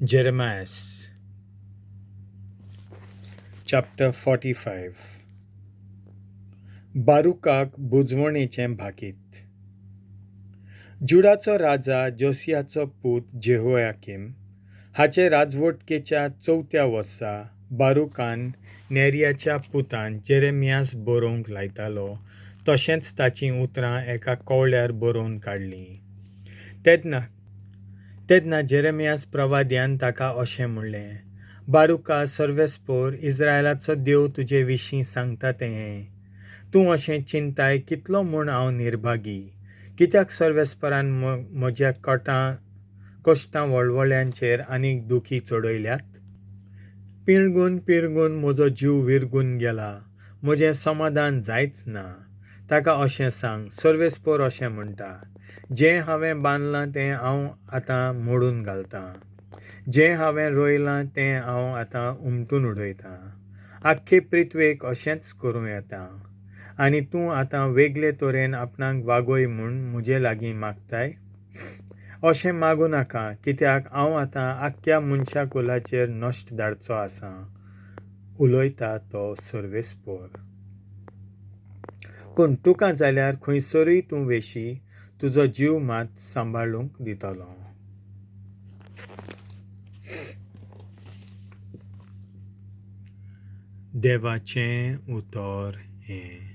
Jeremias chapter 45. बारुकाक बुजवणेचें भाकीत. जुडाचो राजा जोसियाचो पूत जेहोयाकीम हाचे राजवटकेच्या चवथ्या वर्सा बारुकान नेरियाच्या पुतान जेरेमियास बरोवंक लायतालो तशेंच ताचीं उतरां एका कवळ्यार बरोवन काडलीं. तेन्ना जेरेमियास प्रवाद्यान ताका अशें म्हणलें, बारुका, सर्वेस्पोर इस्रायलाचो देव तुजे विशीं सांगता तें हें, तूं अशें चिंताय कितलो म्हूण हांव निर्भागी, कित्याक सर्वेस्परान म्हज्या कश्टां वळवळ्यांचेर आनीक दुखी चडयल्यात? पिळगून पिळगून म्हजो जीव विरगून गेला, म्हजें समाधान जायच ना. ताका अशें सांग, सर्वेस्पोर अशें म्हणटा, जें हांवें बांदलां तें हांव आतां मोडून घालतां, जें हांवें रोयलां तें हांव आतां उमटून उडयतां. आख्खे पृथ्वेक अशेंच करूं येता, आनी तूं आतां वेगळे तरेन आपणाक वागय म्हूण म्हजे लागीं मागताय? अशें मागूं नाका, कित्याक हांव आतां आख्ख्या मनशा कुलाचेर नश्ट धाडचो आसां, उलयता तो सर्वेस्पोर. पूण तुका जाल्यार खंयसरूय तूं वेशी, तुजो जीव मात सांबाळूंक दितलो. देवाचें उतर हें.